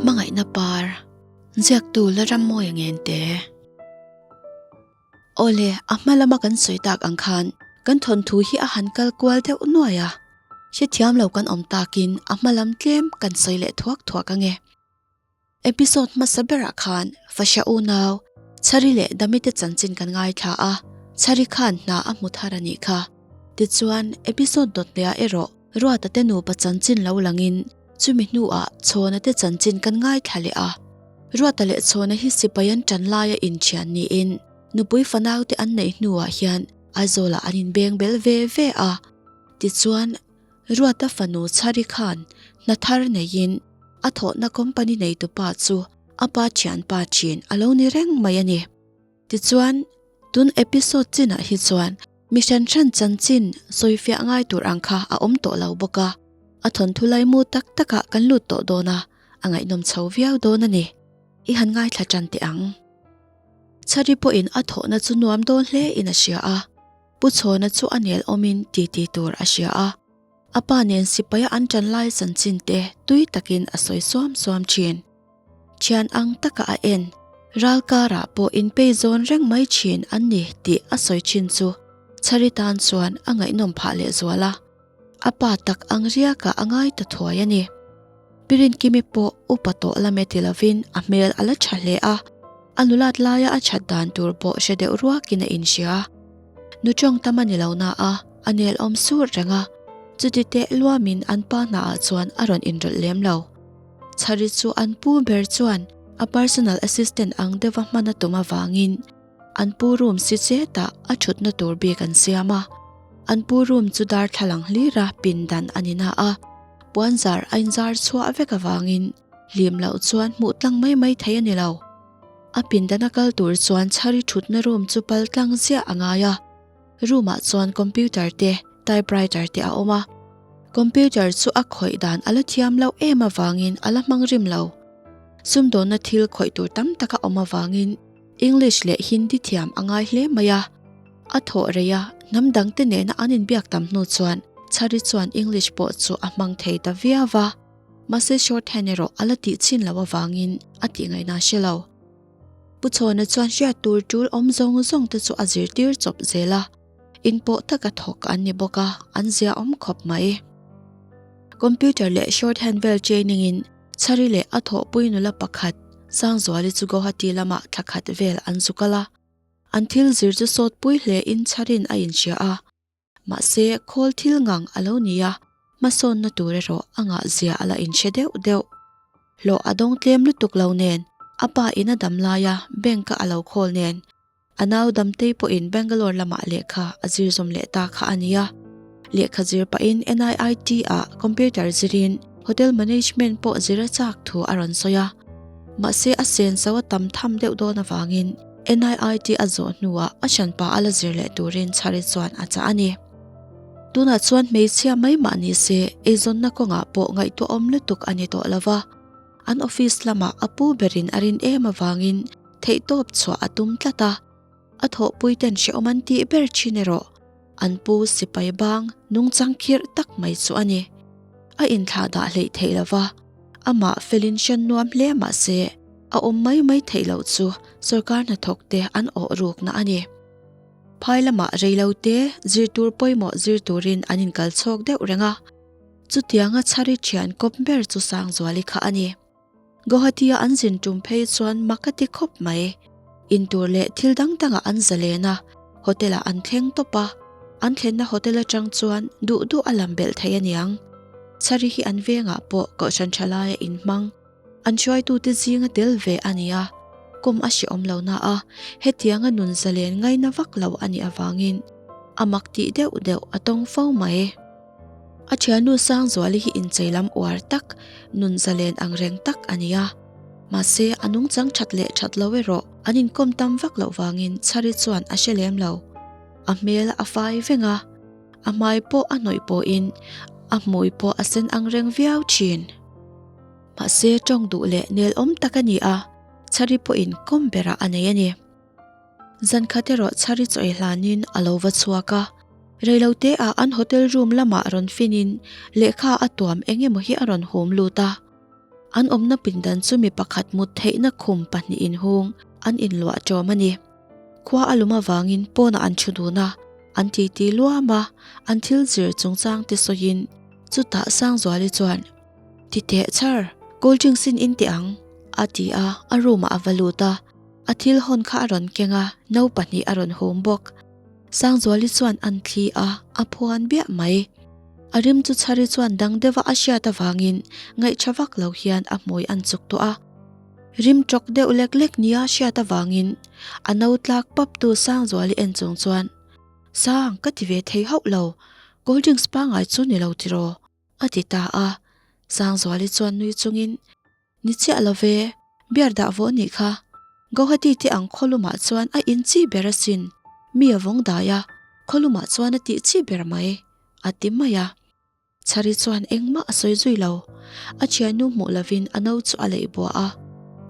Hmangaihna par, ziaktu la Rammawia Ngente. Awle, a hma lama kan sawi tak ang khan kan thawnthu hi a han kal kual deuh nuai a, hrethiam lo kan awm takin a hma lam tlem kan sawi leh thuak thuak ange. Episode hmasa berah khan Fasha unau, Chhari leh Dami te chanchin kan ngaithla a, Chhari khan hna a hmu thar a nih kha. Tichuan, episode dawt hniah erawh Ruata te nupa chanchin lo langin chumi hnuah Chhawna te chanchin kan ngaithla leh a. Ruata leh Chhawna hi sipai an tan laia inthian niin nupui fanau te an neih hnuah hian Aizawlah an inbeng bel ve ve a. Tichuan, Ruata fanu Chhari khan hna thar neiin a thawhna company neitupa chu a pa thianpa thin a lo ni reng mai a ni. Tichuan, tun episode chinah hi chuan mi hran hran chanchin sawifiah ngai tur ang kha a awm tawh lo bawk a, a thawnthu laimu tak takah kan lut tawh dawn a, a ngaihnawm chho viau dawn a ni. I han ngaithla tan teh ang. Chhari pawhin a thawhna chu nuam dawn hle in a hria a. Pu Chhawna chu a nel awmin titi tur a hria a, a pa nen sipaia an ṭan lai chanchin te tui takin a sawi suam suam ṭhin. Thian ang taka a en, ral karah pawh inpei zawn reng mai ṭhin an ni tih a sawi ṭhin chu Chhari tan chuan a ngaihnawm phah lehzual a, a pa tak ang riakah a ngai ta thuai a ni. Pirinkimi pawh upa tawh lame ti lovin a hmel a la ṭha hle a, a nulat laia a ṭhat dan tur pawh hre deuh ruakin a inhria. Nu ṭawng tam a ni lo na a, a nel awm sur reng a, chuti teh luamin an pa hnaah chuan a rawn inrawlh lem lo. Chhari chu an pu ber chuan a personal assistant ang deuha hman a tum avangin an pu room si chetah a ṭhutna tur bik an siam a, an pu room chu darthlalang hlira pindan a ni na a. Puanzar a inzar chhuah vek avangin hlim loh chuan hmuh tlang mai mai thei a ni lo. A pindana kal tur chuan chhari thutna room chu pal tlang ziah a ngai a. Room ah chuan computer te, typewriter te a awm a. Computer chu a khawih dan a la thiam loh em avangin a la hmang rim lo. Sumdawnna thil khawih tur tam tak a awm avangin English leh Hindi thiam a ngai hle mai a. A thawh rei a, hnam dangte nena an inbiak tam hnu chuan Chhari chuan English pawh chu a hmang thei ta viau va, mahse shorthand erawh a la tih chin loh avangin a tih ngaihna hre lo. Pu Chhawna chuan hriat tur tul awm zawng zawng te chu a zirtir chawp zel a, inpawh taka thawk an ni bawk a, an zia awm khawp mai. Computer leh shorthand vel training in Chhari leh a thawhpui nula pakhat Sangzuali chu Guwahati lamah thla khat vel an zu kal a. An thil zir chu sawtpui hle in chharin a inhria a, mahse khawl thil ngang a lo ni a, hmasawnna tur erawh a ngah zia a la inhre deuh deuh. Hlawh a dawng tlem lutuk lo nen, a pa in a dam laia bank a a lo khawl nen, a nau damtei pawhin Bangalore lamah lehkha a zir zawm leh ta kha a nia. Lehkha zir pahin NIIT ah computer zirin hotel management pawh zir a chak thu a rawn sawi a, mahse a senso a tam tham deuh dawn avangin NIIT a zawh hnuah a hranpa a la zir leh turin Chhari chuan a chah a ni. Tunah chuan hmeichhia mai mah ni se eizawnna kawngah pawh ngaihtuahawm lutuk a ni tawh lo va, an office lamah a pu berin a rin em avangin theihtawp chhuah a tum tlat a, a thawhpuiten hrehawm an tih ber thin erawh an pu sipai bang nungchang khirh tak mai chu a ni. A inthlah dah hleih theih lo va, amah felin hran nuam hle mah se a awm mai mai theih loh chu sorkar hnathawk te an awh rukna a ni. Phai lamah reilo te zir tur pawimawh zir turin an inkal chhawk deuh reng a, chutianga chhari thian kawp ber chu Sangzuali kha a ni. Guwahati-a an zin tum phei chuan mak a ti khawp mai. Intur leh thil dang dangah an zalen a, hotel-ah an thleng tawp a, an thlenna hotel atang chuan duh duh a lam belh thei a niang. Chhari hi an vengah pawh kohhran tha laia inhmang. An hruaitute zinga tel ve a ni a, kum a hrehawm lo na a, hetianga nun zalen ngaina vak lo a nih avangin a mak tih deuh deuh a tawng fo mai. A thiannu Sangzuali hi inchei lam uar tak, nun zalen ang reng tak a ni a, mahse a nungchang that leh that lo erawh an inkawm tam vak loh vangin Chhari chuan a hre lem lo. A hmel a fai veng a, a hmai pawh a hnawih pawhin a hmui pawh a sen ang reng viau thin. Mahse tawng duh leh nel awm tak a ni a, Chhari pawhin kawm berah a nei a ni. Zan khat erawh Chhari chaw ei hlanin a lo va chhuak a, reilote ah an hotel room lamah rawn finin lehkha a tuam eng emaw hi a rawn hum lut a. An awmna pindan chu mi pakhat mut theihna khum pahnihin hung an inluah ṭawm a ni. Khua a lum avangin pawnah an ṭhu dun a, an titi luam a, an thil zir chungchang te sawiin chutah Sangzuali chuan, Ti teh char, cold drinks in in teh ang, a ti a, a room ah a va lut a, a thil hawn kha a rawn keng a, no pahnih a rawn hum bawk. Sangzuali chuan an thli a, a phuan biah mai. A rim chu Chhari chuan dang deuha a hriat avangin ngaihṭha vak lo hian a hmui an chuk tawh a. Rim ṭawk deuh lek lek nia hriat avangin a no tlak pap tu Sangzuali en chung chuan, Sang, ka ti ve thei hauh lo, cold drinks pangngai chu ni lo tiraw? a ti ta a. Sangzuali chuan nui chungin, Ni chiah lo ve, beer dah vawh nih kha. Guwahati te ang khawlumah chuan a in chi ber asin, mi a vawng dai a, khawlumah chuan a tih chi ber mai, a ti mai a. Chhari chuan engmah a sawi zui lo. A thiannu hmuh lovin a no chu a leih buah a.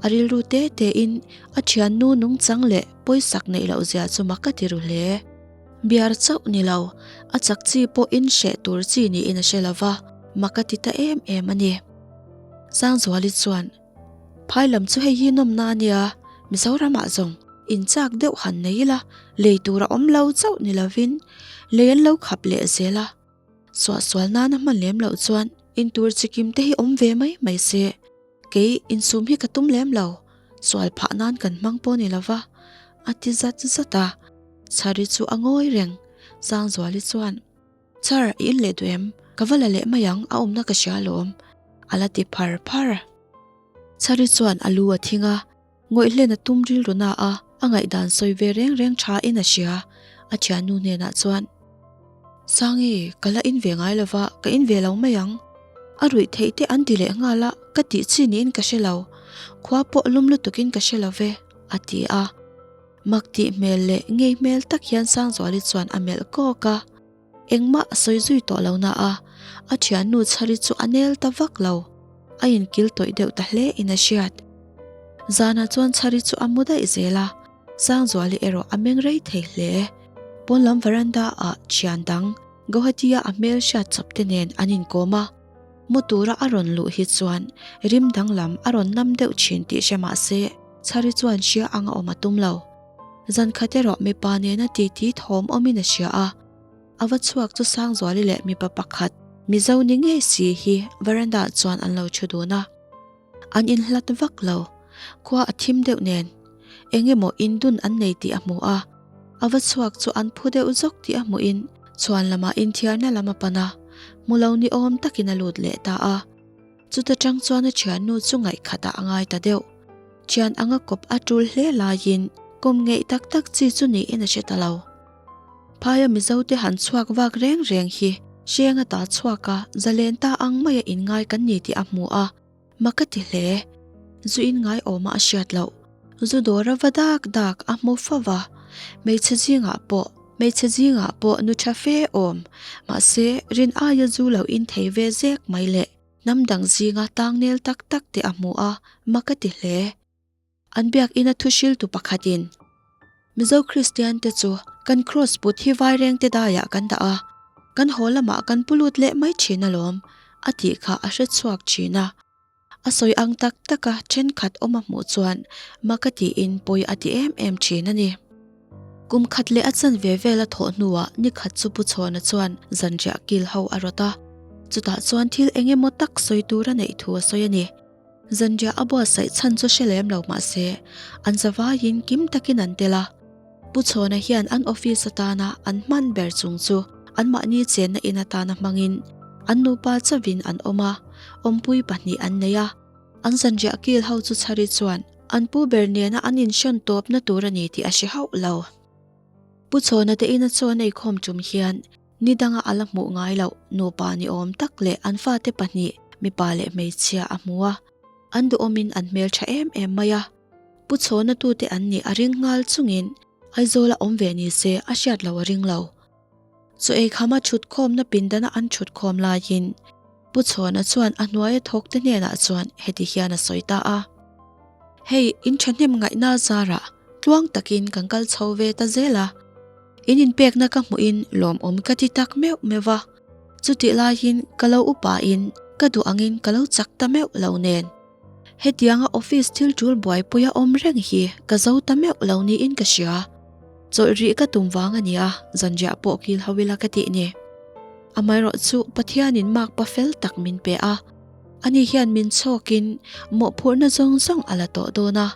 A rilru te tein a thiannu nungchang leh pawisak neih loh zia chu mak a ti ru hle. Biar chauh ni lo, a chak chi pawh in hreh tur chi niin a hre lo va, mak a ti ta em em a ni. Sangzuali chuan, Phai lam chu hei hi nawmna a nia, Mizoramah zawng inchak deuh han nei ila, lei tur a awm lo chauh ni lovin lei an lo khap leh zel a. Suahsual nana hman lem loh chuan intur chikim te hi awm ve mai mai se, kei insum hi ka tum lem lo, sual phah nan kan hmang pawh ni lova, a ti zat zat a. Chhari chu a ngawi reng, Sangzuali chuan, Chhar, i in leh duh em? Ka va la leh mai ang, a awmna ka hria alawm, a la ti phar phar. Chhari chuan a lu a thing a, Ngawih hlen a tum rilru na a, a ngaihdan sawi ve reng reng tha in a hria. A thiannu hnenah chuan, Sangi, ka la in ve ngai lova, ka in ve lo mai ang. A ruih theih te an ti leh nghal a, ka tih chi niin ka hre lo. Khua pawh lum lutukin ka hre lo ve, a ti a. Mak tih hmel leh ngei hmel tak hian Sangzuali chuan a melh kawk a. Engmah a sawi zui tawh lo na a, a thiannu chhari chu a nel ta vak lo. A inkil tawih deuh ta hle in a hriat. Zanah chuan chhari chu a mu daih zel a, Sangzuali erawh a meng rei thei hle. Pawn lam veranda ah thian dang Guwahati a a hmel hriat chawp te nen an inkawm a, mu tura a rawn luh hi chuan rim danglam a rawn nam deuh thin tih hre mah se chhari chuan hria anga awm a tum lo. Zan khat erawh mipa nena titi thawm awmin a hria a, a va chhuak chu Sangzuali leh mipa pakhat Mizo ni ngei si hi veranda ah chuan an lo thu dun a. An inhlat vak lo, khua a thim deuh nen eng emaw indun an nei tih a hmu a, a va chhuak chu an phu deuh zawk tih a hmuhin chhuan lamah inthiarna lam a pan a, hmu lo ni awm takin a lut leh ta a. Chuta tang chuan a thiannu chu ngaihkhatah a ngai ta deuh. Thian anga kawp a tul hle laiin kawm ngeih tak tak chi chu niin a hre ta lo. Phaia Mizote han chhuak vak reng reng hi hreng ata chhuak a zalen ta ang maia inngai kan ni tih a hmu a, mak a ti hle. Zu in ngai awma a hriat loh. Zu dawr a va dak dak a hmu fo va, hmeichhe zingah pawh hmeichhe zingah pawh nu tha fe awm, mahse rin aia zu lo in thei ve zek mai leh hnam dang zinga tangnel tak tak te a hmu a, mak a ti hle. An biakina thu hriltu pakhatin, Mizo Kristian te chu kan kraws put hi vaireng te daiah kan dah a, kan haw lamah kan pu lut leh mai thin alawm, a tih kha a hre chhuak thin a. A sawi ang tak taka thenkhat awm a hmuh chuan mak a tiin pawi a ti em em thin a ni. Kum khat leh a chanve vel a thawh hnuah ni khat chu Pu Chhawna chuan zanriah kil ho a rawt a, chutah chuan thil eng emaw tak sawi tur a neih thu a sawi a ni. Zanriah a buatsaih chhan chu hre lem lo mah se, an zavaiin kim takin an tel a. Pu Chhawna hian an office atana an hman ber chung chu anmahni chenna in atana hmangin an nupa chauhin an awm a, awmpui pahnih an nei a. An zanriah kil ho chu chhari chuan an pu ber nena an inhrawn tawpna tur a ni tih a hre hauh lo. Pu Chhawna te ina chaw an eikhawm tum hian Ni danga a la hmuh ngai loh nupa ni awm tak leh an fate pahnih, mipa leh hmeichhia a hmu a. An duhawmin an hmeltha em em mai a. Pu Chhawna tute an nih a ring nghal chungin Aizawla awm ve ni se a hriat lo a ring lo. Chaw ei khama thutkhawmna pindana an thutkhawm laiin Pu Chhawna chuan a hnuaia thawkte hnenah chuan heti hian a sawi ta a, Hei, in thahnem ngaihna zarah tluang takin kan kal chho ve ta zel a. In inpekna ka hmuhin lawmawm ka ti tak meuh meuh va, chutih laiin ka lo upain ka duh angin ka lo chak ta meuh lo nen. Hetianga office thil tul buaipuia awm reng hi ka zo ta meuh lo niin ka hria. Chawlh rih ka tum vang a nia, zanriah pawh kil ho ila ka tih ni. Amaherawh chu Pathianin mark pa fel tak min pe a, ani hian min chhawkin mawhphurhna zawng zawng a la tawh dawn a.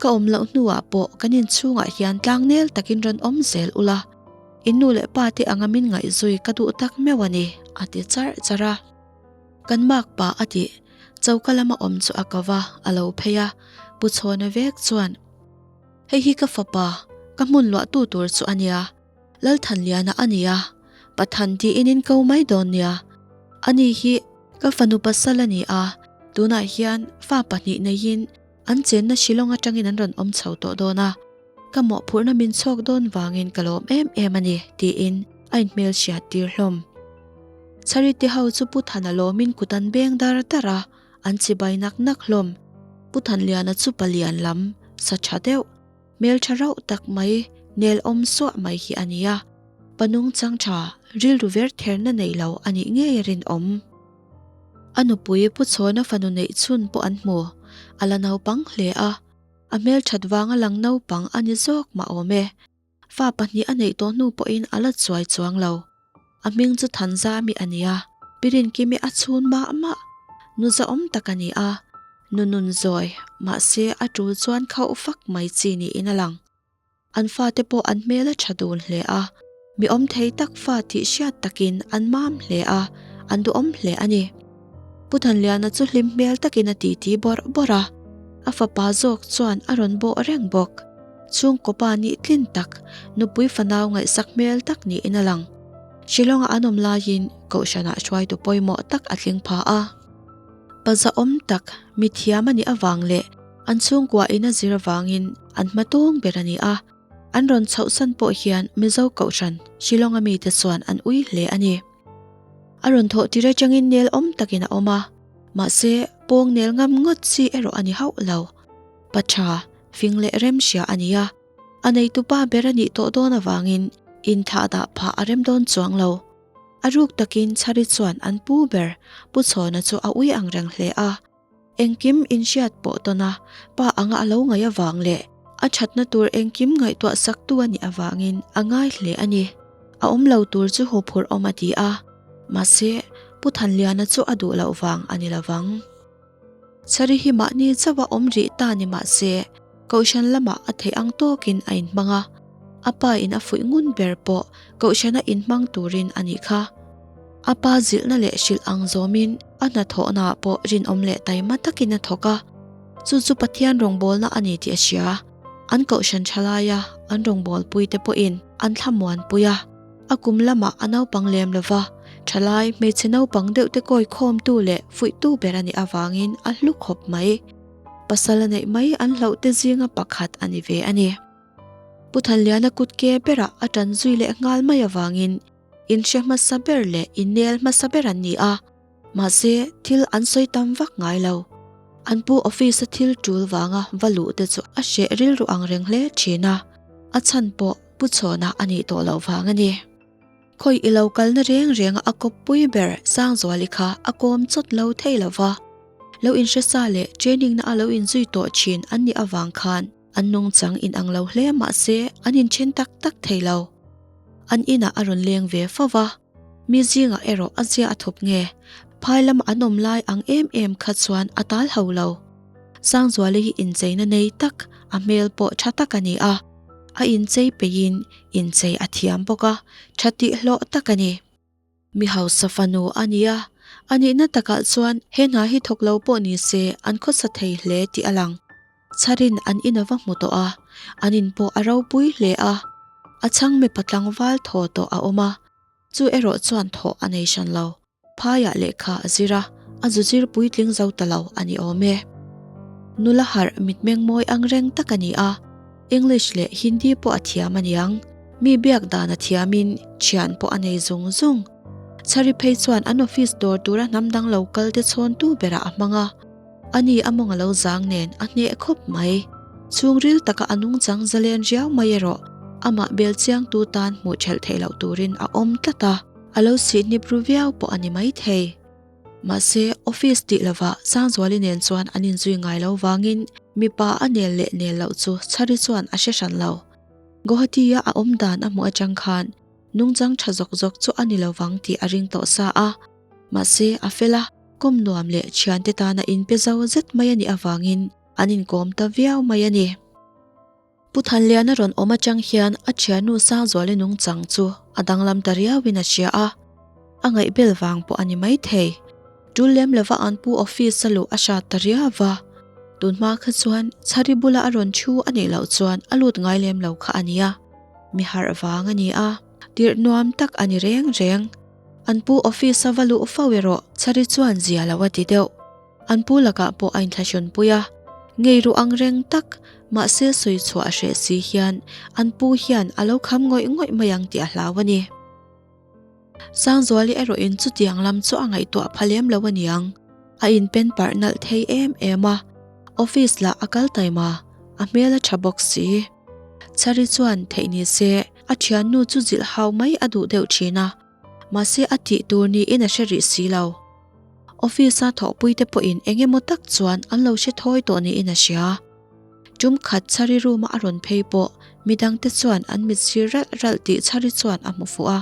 Ka awm loh hnuah pawh kan inchhungah hian tlangnel takin rawn awm zel ula, in nu leh pa te anga min ngaihzui ka duh tak meuh a ni, a ti charh charh a. Kan mark pa a tih choka lama awm chu a ko va, a lo phei a, Pu Chhawna vek chuan, Hei hi ka fapa, ka hmun luahtu tur chu a nia, Lalthanliana a nia, Pathan tiin in ko mai dawn nia. Ani hi ka fanu pasal a ni a, tunah hian fa pahnih neiin an chenna Shillong atangin an rawn awm chho tawh dawn a, ka mawhphurhna min chhawk dawn vangin ka lawm em em a ni, tiin a inhmel hriat tir hlawm. Charity ho chu Pu Thana lawmin kut an beng dar dar a, an chibai nak nak hlawm. Pu Thanliana chu palian lam, sa tha deuh, hmeltha rauh tak mai, nel awm suah mai hi a ni a. Pa nungchang tha, rilru ver therna nei lo a nih ngei a rinawm. A nupui Pu Chhawna fanu neih chhun pawh an hmu, a la naupang hle a. A hmelthat vanga lang naupang a ni zawk mah awm e. Fa pahnih a neih tawh hnu pawhin a la chuai chuang lo. A hming chu Thanzami a ni a, Pirinkimi a chhun mah mah. Nu zahawm tak a ni a, nu nun zawi, mahse a tul chuan khauh fak mai chi niin a lang. An fate pawh an hmel a tha dun hle a, mi awm thei tak fa tih hriat takin an mam hle a, an duhawm hle a ni. Pu Thanliana chu hlim hmel takin a titi bawrh bawrh a, a fapa zawk chuan a rawn bawh reng bawk. Chhungkaw pa nih tlin tak, nupui fanau ngaihsak hmel tak niin a lang. Shillong-a an awm laiin Kohhranah hruaitu pawimawh tak a tling pha a. Pa zahawm tak, mithiam a nih avang leh an chhungkua in a zir avangin an hma tawng ber a ni a. An rawn chhohsan pawh hian Mizo Kohhran, Shillong-a mite chuan an ui hle a ni. A rawn thawh tir atangin nel awm takin a awm a, mahse pawng nel ngam ngawt chi erawh a ni hauh lo. Pa tha, fing leh rem hria a ni a, a neitupa ber a nih tawh dawn avangin inthlah dah phah a rem dawn chuang lo. A ruk takin Chhari chuan an pu ber Pu Chhawna chu a ui ang reng hle a, engkim inhriat pawh tawn a, pa anga a lo ngaih avang leh a thatna tur engkim ngaihtuah saktu a nih avangin a ngai hle a ni. A awm lo tur chu huphurh awm a ti a, mahse Pu Thanliana chu a duh loh vang a ni lovang. Chhari hi mahni chauh a awm rih ta ni mah se, Kohhran lamah a theih ang tawkin a inhmang a, a pa in a fuih ngun ber pawh Kohhrana inhmang turin a nih kha. A pa zilhna leh hrilh ang zawmin a hnathawhnaah pawh rinawm leh taima takin a thawk a, chu chu Pathian rawngbawlna a ni tih a hria. An Kohhran thalaia an rawngbawlpuite pawhin an thlamuanpui a. A kum lamah a naupang lem lo va, thalai hmeichhe naupang deuh te kawi khawmtu leh fuihtu ber a nih avangin a hlu khawp mai. Pasal a neih mai an hlauh te zinga pakhat a ni ve a ni. Pu Thanliana kut ke berah a tan zui leh nghal mai avangin inhre hmasa ber leh innel hmasa ber an ni a. Mahse, thil an sawi tam vak ngai lo. An pu office-a thil tul vanga va luh te chu a hreh rilru ang reng hle thin a, a chhan pawh Pu Chhawna a nih tawh loh vang a ni. Khawi i lo kalna reng renga a kawppui ber Sangzuali kha a kawm chawt lo thei lo va. Lo inhresa leh training-na a lo inzui tawh thin an nih avang khan an nungchang inang lo hle mahse an inthen tak tak thei lo. An inah a rawn leng ve fo va. Mi zingah erawh a zia a thup nge? Phai lama an awm lai ang em em kha chuan a tal ho lo. Sangzuali hi incheina nei tak, a hmel pawh tha tak a ni a. A inchei peihin inchei a thiam bawk a, tha tih hlawh tak a ni. Mi hausa fanu a ni a, a nihna takah chuan he hna hi thawk lo pawh ni se an khawsa thei hle tih a lang. Chharin an in a va hmu tawh a, an in pawh a ropui hle a, a chhang mipa tlangval thaw tawh a awm a, chu erawh chuan thawh a nei hran lo. Phaiah lehkha a zir a, a zu zir puitling zo ta lo a ni awm e. Nula harh mitmeng mawi ang reng tak a ni a, English leh Hindi pawh a thiam a niang. Mi biak dan a thiamin thian pawh a nei zung zung. Chhari phei chuan an office dawr tura hnam dang lo kal te chhawntu berah a hmang a. Ani a mawng a lo zang nen a hneh khawp mai. Chhungril taka a nungchang zalen riau mai erawh amah bel chiangtu tan hmuh thelh theih loh turin a awm tlat a, a lo sihhnip ru viau pawh a ni maithei. Mahse, office tih lovah Sangzuali nen chuan an inzui ngai lo vangin mipa a nel leh nel loh chu Chhari chuan a hre hran lo. Guwahati-a a awm dan a hmuh atang khan nungchang tha zawk zawk chu a ni lo vang tih a ring tawh sa a. Mahse, a fel a, kawm nuam leh thiante tana inpe zo zet mai a nih avangin an inkawm ta viau mai a ni. Pu Thanliana rawn awm atang hian a thiannu Sangzuali nungchang chu a danglam ta riauin a hria a, a ngaihbel vang pawh a ni maithei. Tul lem lova an pu office a luh a hrat ta riau va, tun hma kha chuan chhari bula a rawn thu a nih loh chuan a lut ngai lem lo kha a nia, mi harh vang a ni a, tirh nuam tak a ni reng reng. An pu office a va luh fo erawh chhari chuan zia lo a ti deuh. An pu lakah pawh a inthlahrun pui a, ngei ruh ang reng tak, mahse sawi chhuah a hreh si hian an pu hian a lo kham ngawih ngawih mai ang tih a hlau a ni. Sangzuali erawhin chutiang lam chu a ngaihtuah pha lem lo a niang, a inpen parh nalh thei em em a, office lah a kal taima, a hmel a tha bawk si. Chhari chuan theih ni se a thiannu chu zilh hau mai a duh deuh thin a, mahse a tih tur niin a hre rih si lo. Office-a thawhpuite pawhin eng emaw tak chuan an lo hre thawi tawh niin a hria. Tum khat chhari room-a a rawn phei pawh midangte chuan an mit sir ralh ralh tih chhari chuan a hmu fuh a.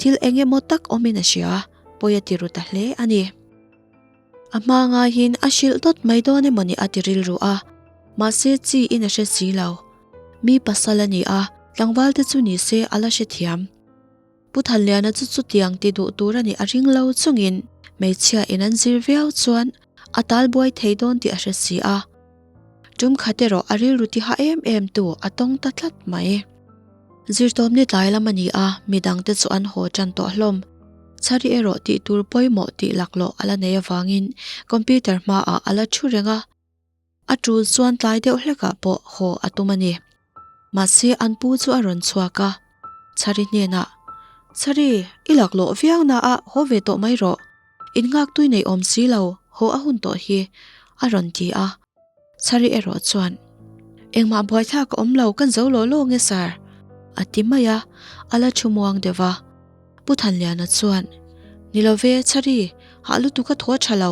Thil eng emaw tak awmin a hria, pawi a ti ru ta hle a ni. A hma ngaiin a hrilh dawt mai dawn emaw ni a ti rilru a, mahse chi in a hre si lo. Mi pasal a ni a, tlangvalte chu ni se a la hrethiam. Pu Thanliana chu chutiang ti duh tur a nih a ring lo chungin hmeichhia in an zir viau chuan a tal buai thei dawn tih a hre si a. Tum khat erawh a rilru ti ha em em tu a tawng ta tlat mai. Zirtawmni tlai lam a ni a, midangte chu an haw tan tawh hlawm. Chhari erawh tih tur pawimawh tih laklawh a la nei avangin computer hmaah a la thu reng a. A tul chuan tlai deuh hlekah pawh haw a tum a ni. Mahse an pu chu a rawn chhuak a, Chhari hnenah, Chhari, i laklawh viau na a, haw ve tawh mai rawh. In nghak tui nei awm si lo, haw a hun tawh hi, a rawn ti a. Chhari erawh chuan, Engmah buaithlak a awm lo, kan zo law law nge sir? a ti mai a, a la thu muang deuh a. Pu Thanliana chuan, Ni lo ve, Chhari, hah lutuk a thaw tha lo,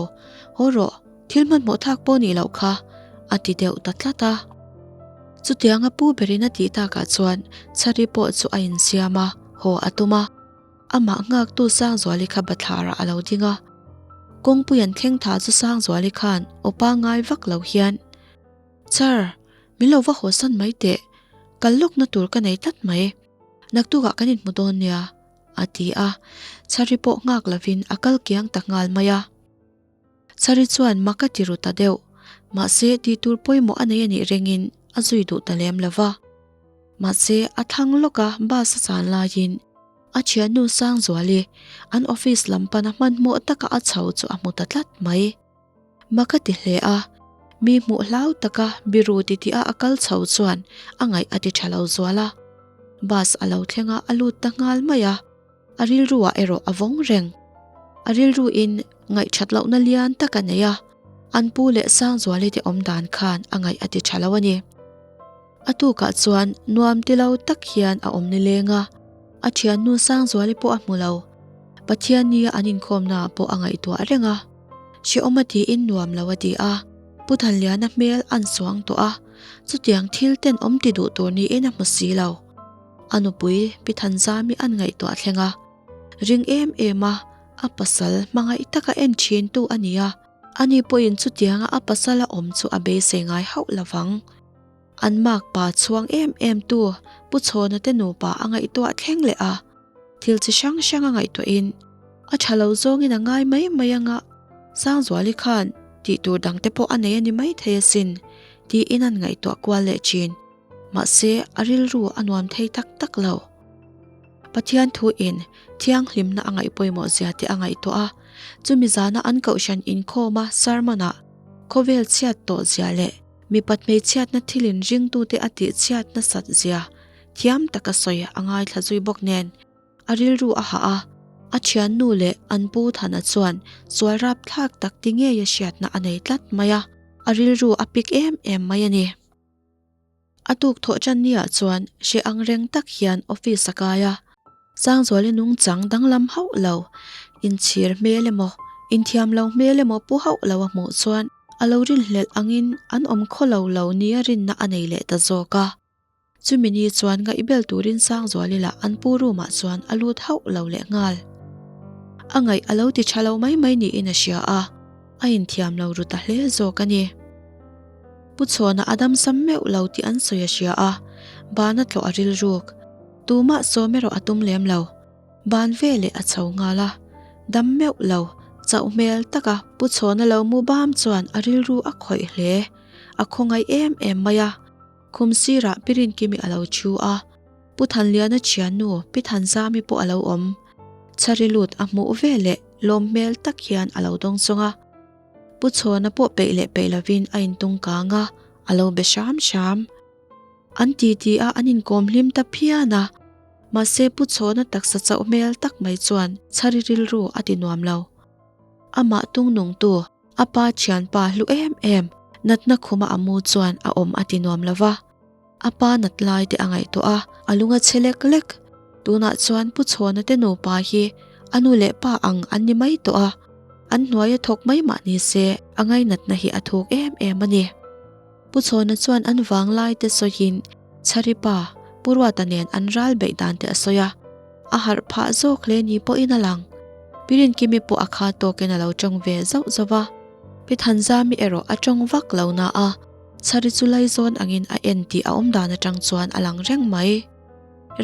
haw rawh, thil hmanhmawh thak pawh nih loh kha, a ti deuh ta tlat a. Chutianga pu berin a tih takah chuan Chhari pawh chu a insiam a, haw a tum a. Amah nghaktu Sangzuali kha bathlarah a lo ding a. Kawngpui an thleng tha chu Sangzuali khan aw pangngai vak lo hian, Chhar, min lo va haw san mai teh, kal lawkna tur ka nei tlat mai. Naktukah kan inhmu dawn nia, a ti a. Chhari pawh nghak lovin a kal kiang ta nghal mai a. Chhari chuan mak a ti ru ta deuh. Mahse, tih tur pawimawh a nei a nih ringin a zui duh ta lem lo va. Mahse, a thlang lawka bus a chan laiin a thiannu Sangzuali an office lam pana hmanhmawh taka a chho chu a hmu ta tlat mai. Mak a ti hle a, mi hmuh hlau taka biru titiha a kal chho chuan a ngaih a ti tha lo zual a. Bus a lo thleng a, a lut ta nghal mai a, a rilruah erawh a vawng reng. A rilruin ngaihthat lohna lian tak a nei a, an pu leh Sangzuali te awm dan khan a ngaih a ti tha lo a ni. A tukah chuan nuam ti lo tak hian a awm nileng a, a thiannu Sangzuali pawh a hmu lo. Pathiannia an inkhawmnaah pawh a ngaihtuah reng a. Hrehawm a tiin nuam lo a ti a, Pu Thanliana hmel an suang tawh a, chutiang thil tenawm ti duh tur niin a hmu si lo. A nupui Pi Thanzami an ngaihtuah thleng a, ring em em a, a pasal hmangaih taka en thintu a ni a, ani pawhin chutianga a pasala awm chu a beisei ngai hauh lo vang. An makpa chhuang em em tu Pu Chhawna te nupa a ngaihtuah thleng leh a, thil chi hrang hrang a ngaihtuahin a tha lo zawngin a ngai mai mai anga Sangzuali khan tih tur dang te pawh a nei a ni maithei asin tiin an ngaihtuah kual leh thin. Mahse a rilru a nuam thei tak tak lo. Pathian thu in thianghlimna a ngaih pawimawh zia te a ngaihtuah a, chumi zana an kohhran inkhawma sermon ah khawvel chhiat tawh zia leh Mipat hmeichhiatna thilin ringtute a tihchhiat nasat zia thiam taka sawi a ngaithla zui bawk nen a rilru a hah a, a thiannu leh an pu Thana chuan sual rapthlak tak ti ngei a hriatna a nei tlat mai a, a rilru a pik em em mai a ni. A tuk thawh tan niah chuan hre ang reng tak hian office a kai a, Sangzuali nungchang danglam hauh lo, inchhir hmel emaw, Inthiam lo hmel emaw pu hauh lo a hmuh chuan a lo rinhlelh angin an awm khaw lo lo nia rinna a nei leh ta zawk a. Chumi ni chuan ngaihbel turin Sangzuali lah an pu room ah chuan a lut hauh lo leh nghal. A ngaih a lo ti tha lo mai mai niin a hria a, a inthiam lo ru ta hle zawk a ni. Pu Chhawna a damsam meuh lo tih an sawi a hria a, bana tlawh a rilruk. Tumah sawm erawh a tum lem lo. Ban veleh a chho nghal a, dam meuh lo, chauh hmel taka Pu Chhawna lo mu bam chuan a rilru a khawih hle. A khawngaih em em mai a. Khum sirah Pi Rinkimi a lo thu a, Pu Thanliana thiannu Pi Thanzami pawh a lo awm. Chhari lut a hmuh veleh lawm hmel tak hian a lo dawng sawng a. Pu Chhawna pawh peih leh peih lovin a intung kang a, a lo be hram hram. An titi a an inkawm hlim ta phian a, mahse Pu Chhawna taksa chauh hmel tak mai chuan Chhari rilru a ti nuam lo. Amah tung nungtu a pa thianpa hlu em em natna khuma a mu chuan a awm a ti nuam lo va. A pa nat lai te a ngaihtuah a, a lung a chhe lek lek. Tunah chuan Pu Chhawna te nupa hi a nu leh pa ang an ni mai tawh a, an hnuaia thawk mai mah ni se a ngainatna hi a thuk em em a ni. Pu Chhawna chuan an vang lai te sawiin Chhari pa Pu Ruata nen an ral beih dan te a sawi a, a harh phah zawk hle ni pawhin a lang. Pi Rinkimi pawh a kha tawkin a lo tawng ve zauh zauh a, Pi Thanzami erawh a tawng vak lo na a, Chhari chu laizawn angin a en tih a awm dan atang chuan a lang reng mai.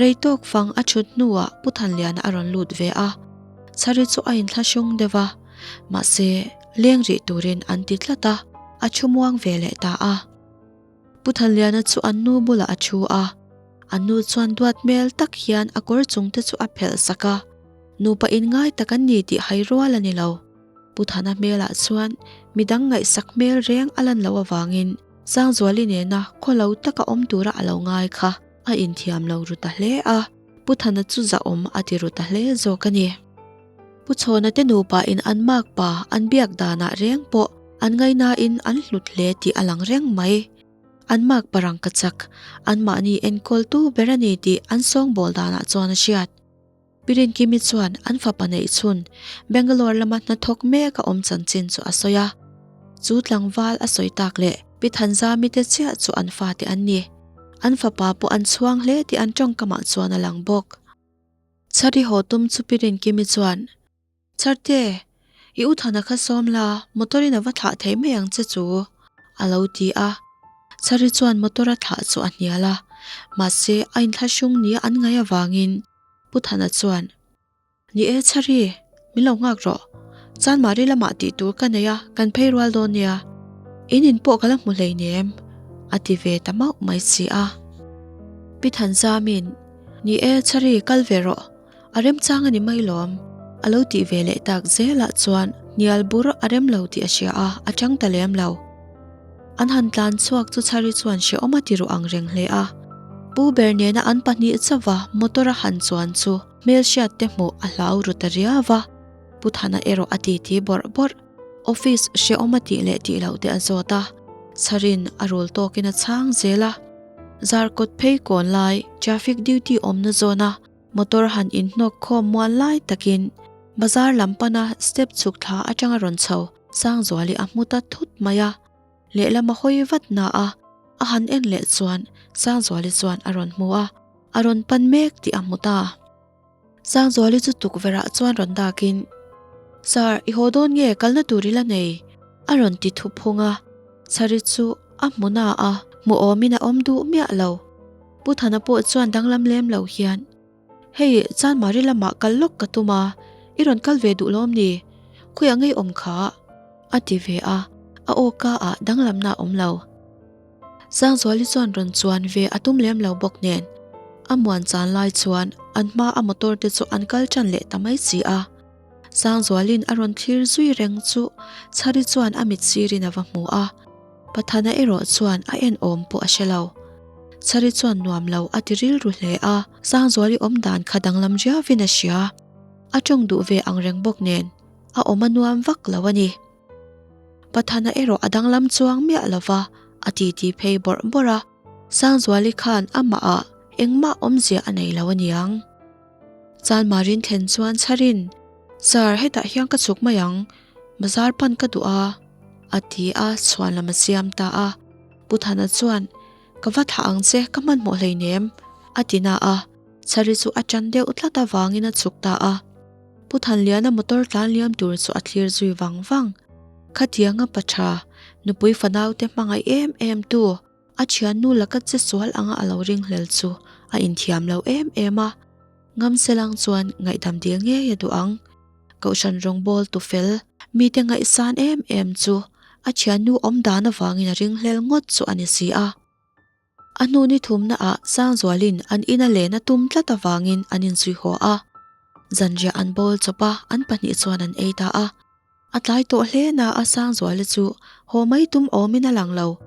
Rei tawk fang a thut hnuah Pu Thanliana a rawn lut ve a, Chhari chu a inthlahrung deuh a, mahse leng rih turin an ti tlat a, a thu muang ve leh ta a. Pu Thanliana chu an nu bulah a thu a, an nu chuan duat hmel tak hian a kawr chung te chu a phelh sak a, nupa inngai tak an ni tih hai rual a ni lo. Pu Thana hmelah chuan midang ngaihsak hmel reng a lan loh avangin Sangzuali nena khaw lo taka awm tura a lo ngai kha a inthiam lo ru ta hle a, Pu Thana chu zahawm a ti ru ta hle zawk a ni. Pu Chhawna te nupa in an makpa an biak danah reng pawh an ngaihnain an hlut hle tih a lang reng mai. An makpa rangkachak, anmahni enkawltu ber a ni tih an sawngbawl danah chuan a hriat. Pi Rinkimi chuan an fapa neih chhun Bangalore lama hnathawk mek a awm chanchin chu a sawi a. Chu tlangval a sawi tak leh Pi Thanzami te chiah chu an fate an ni. An fapa pawh an chhuang hle tih an tawngkamah chuan a lang bawk. Chhari haw tum chu Pi Rinkimi chuan, Chharte, i u Thana kha sawm la, motor in a va thlah thei mai ang che chu, a lo ti a. Chhari chuan motor a thlah chu a hnial a, mahse a inthlahrung nia an ngaih avangin Pu Thana chuan, Ni e Chhari, min lo nghak rawh. Chanmari lamah tih tur ka nei a, kan phei rual dawn nia. In in pawh ka la hmu hleinem, a ti ve ta mauh mai si a. Pi Thanzamin, Ni e Chhari, kal ve rawh. A remchang a ni mai lawm. A lo tih ve leh tak zelah chuan hnial bur a rem lo tih a hria a, a chang ta lem lo. An han tlan chhuak chu Chhari chuan hrehawm a ti ruh ang reng hle a. Pu ber nena an pahnih chauva motor a han chuan chu hmelhriat te hmuh a hlau ru ta riau va. Pu Thana erawh a titi bawrh bawrh. Office hrehawm a tih leh tih loh te a zawt a, Chharin a rul tawkin a chhang zel a. Zarkawt phei kawn lai traffic duty awmna zawna Motor han inhnawk khawm mual lai takin bazar lam pana step chhuk thla atanga rawn chho Sangzuali a hmu ta thut mai a, lehlam a hawi vat na a, a han en leh chuan Sangzuali chuan a rawn hmu a, a rawn pan mek tih a hmu ta. Sangzuali chu tukverh ah chuan rawn dakin, Sir, i haw dawn nge kalna tur i la nei? a rawn ti thup phung a, Chhari chu a hmu na a, hmu awmin a awm duh miah lo. Pu Thana pawh chuan danglam lem lo hian, Hei, Chanmari lamah kal lawk ka tum a, i rawn kal ve duh lawm ni? Khawiah ngei awm kha? a ti ve a, a aw ka ah danglamna a awm lo. Sangzuali chuan rawn chuan ve a tum lem lo bawk nen, a muan chan lai chuan an hma a motor te chu an kal tan leh ta mai si a. Sangzualin a rawn thlir zui reng chu Chhari chuan a mit sirin a va hmu a. Pathana erawh chuan a en awm pawh a hre lo. Chhari chuan nuam lo a ti rilru hle a, Sangzuali awm dan kha danglam riauin a hria. A tawng duh ve ang reng bawk nen, a awm a nuam vak lo a ni. Pathana erawh a danglam chuang miah lo va, a titi phei bawrh bawrh a, Sangzuali khan amahah engmah awmzia a nei lo a niang. Chalmarin thlen chuan chharin, Sir, hetah hian ka chhuk mai ang. Bazar pan ka duh a, a ti a, chhuanlam a siam ta a. Pu Thana chuan, Ka va thlah ang che, ka hmanhmawh hleinem, a ti na a. Chhari chu a ṭan deuh tlat avangin a chhuk ta a. Pu Thanliana motor tlan liam tur chu a thlir zui vang vang. Khatianga pa ṭha, nupui fanaute hmangaih em em tu, a thiannu laka che sual anga a lo ringhlel chu a inthiam lo em em a. Ngamselang chuan ngaihdam dil ngei a duh ang. Kohhran rawngbâwl tu fel, mite ngaihsan em em chu a thiannu awm dan avangin a ringhlel ngawt chu a ni si a. A hnu ni thumna ah Sangzualin an ina len a tum tlat avangin an inzui haw a. Zanriah an bawl chawp a, an pahnih chuan an ei ta a. A tlai tawh hle na a Sangzuala chu haw mai tum awmin a lang lo.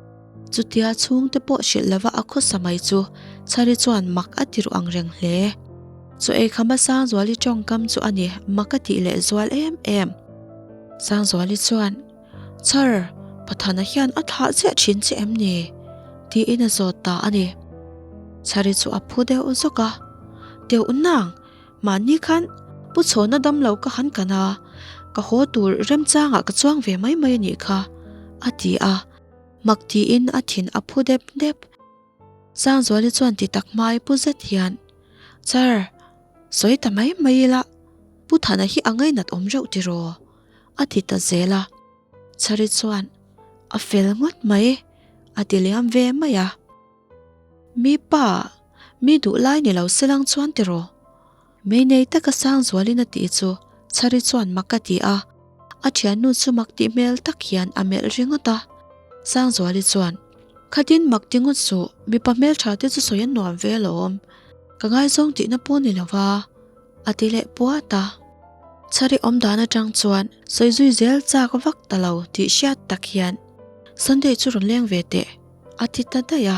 Chutia chhungte pawh hrilh lova a khawsa mai chu Chhari chuan mak a ti ruh ang reng hle. Chaw ei khama Sangzuali tawngkam chu a ni mak a tih leh zual em em. Sangzuali chuan. Char, Pathana hian a thlah chiah thin che em ni? tiin a zawt ta a ni. Chari chu a phu deuh zawk a, Deuh nang, mahni khan Pu Chhawna damlo ka han kan a, ka haw tur remchangah ka chuang ve mai mai a nih kha, a ti a, mak tiin a thin a phu dep dep. Sangzuali chuan ti tak hmai pu zet hian, Char, sawi ta mai mai ila, Pu Thana hi a ngainat awm reuh tiraw? A ti ta zel a, Chhari chuan, A fel ngawt mai, a ti liam ve mai a. Mi pa, mi duh lai ni lo selang chuan tiraw? Mei nei taka Sangzualin a tih chu Chhari chuan mak a ti a, a thiannu chu mak tih hmel tak hian a melh ringawt a. Sangzuali chuan, Khatin mak ti ngawt suh, mipa hmeltha te chu sawi an nuam ve alawm, ka ngaizawng tihna pawh ni lo va. A ti leh puat a. Chhari awm dan atang chuan sawi zui zel chak vak ta lo tih hriat tak hian Sunday chu rawn leng ve teh a ti ta daih a.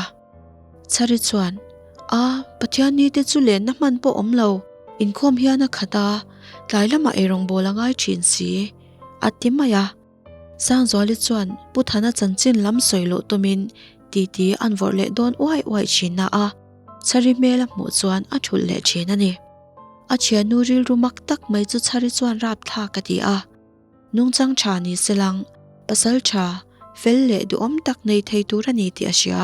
Chhari chuan, A, Pathian ni te chu lenna hman pawh awm lo, inkhawm hian a khat a, tlai lamah eirawngbawl a ngai thin si, a ti mai a. Sangzuali chuan Pu Thana chanchin lam sawi luh tumin titi an vawrh leh dawn uai uai thin na a, Chhari hmel a hmuh chuan a thulh leh thin a ni. A thiannu rilru mak tak mai chu Chhari chuan rapthlak a ti a. Nungchang tha ni se lang, pasal tha, fel leh duhawm tak nei thei tur a ni tih a hria.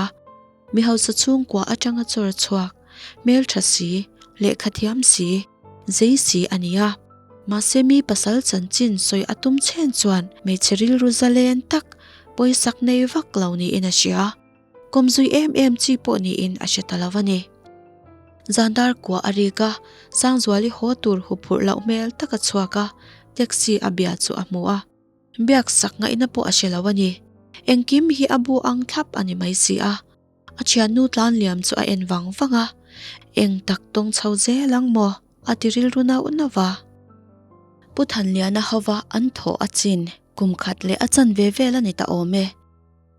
Mi hausa chhungkua atanga chawr chhuak, hmeltha si, lehkha thiam si, zei si a ni a. Mahse mi pasal chanchin sawi a tum chhen chuan hmeichhe rilru zalen tak, pawisak nei vak lo niin a hria. Kawmzui em em chi pawh niin a hre ta lo a ni. Zandar kua a rik a, Sangzuali haw tur huphurh loh hmel tak a chhuak a, taxi a bia chu a hmu a. Biak sak ngaihna pawh a hre lo a ni. Engkim hi a bu ang thlap a ni mai si a. A thiannu tlan liam chu a en vang vang a, Eng tak tawng chho zel ang maw? a ti rilru nauh nauh a. Pu Thanliana hova an thawh a chin kum khat leh a chan ve vel a ni ta awm e.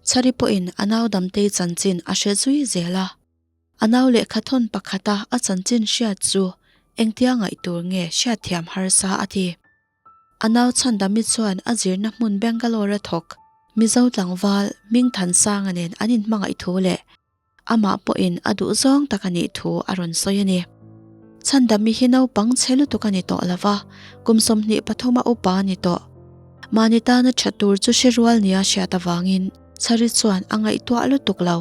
Chhari pawhin a nau Damtei chanchin a hre zui zel a. A nau lehkha thawn pakhata a chanchin hriat chu engtia ngaih tur nge hriatthiam harsa a ti. A nau Chhandami chuan a zirna hmun Bangalore a thawk Mizo tlangval Hmingthansanga nen an inhmangaih thu leh amah pawhin a duh zawng tak a nih thu a rawn sawi a ni. Chhandami hi naupang chhe lutuk a ni tawh lo va, kum 23 a upa a ni tawh. Mahni tana tha tur chu hre rual nia hriat avangin Chhari chuan a ngaihtuah lutuk lo.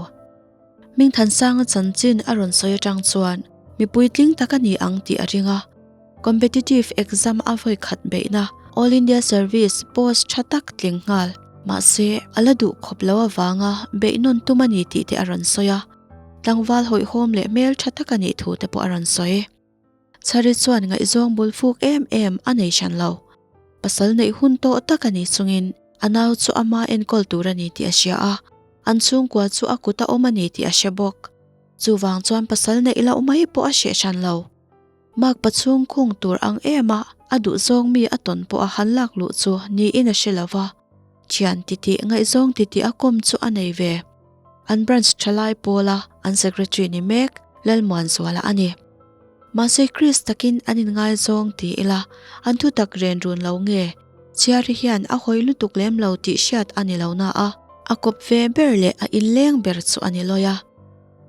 Hmingthansanga chanchin a rawn sawi atang chuan mipui tling tak a ni ang tih a ring a. Competitive exam a vawi khat beihna All India Service post tha tak tling nghal. Mahse, a la duh khawp lo avanga beih nawn tum a ni tih te a rawn sawi a. Tlangval hawihhawm leh hmel tha tak a nih thu te pawh a rawn sawi. Chhari chuan ngaihzawng bul fuk em em a nei hran lo. Pasal neih hun tawh tak a ni chungin a nau chu ama enkawl tur a ni tih a hria a, an chhungkua chu a kut a awm a ni tih a hre bawk. Chuvang chuan pasal neih loh mai pawh a hreh hran lo. Makpa chhung khung tur ang em a a duhzawng mi a tawn pawh a han lak luh chu niin a hre lo va, thian titih ngaihzawng titih a kawm chu a nei ve. An branch thalai pawla an secretary ni mek Lalmuanzuala a ni. Mahse Chris takin an inngaizawng ti ila an thutak ren run lo nge? Chhiari hian a hawi lutuk lem lo tih hriat a ni lo na a, a kawp ve ber leh a inleng ber chu a ni lawi a.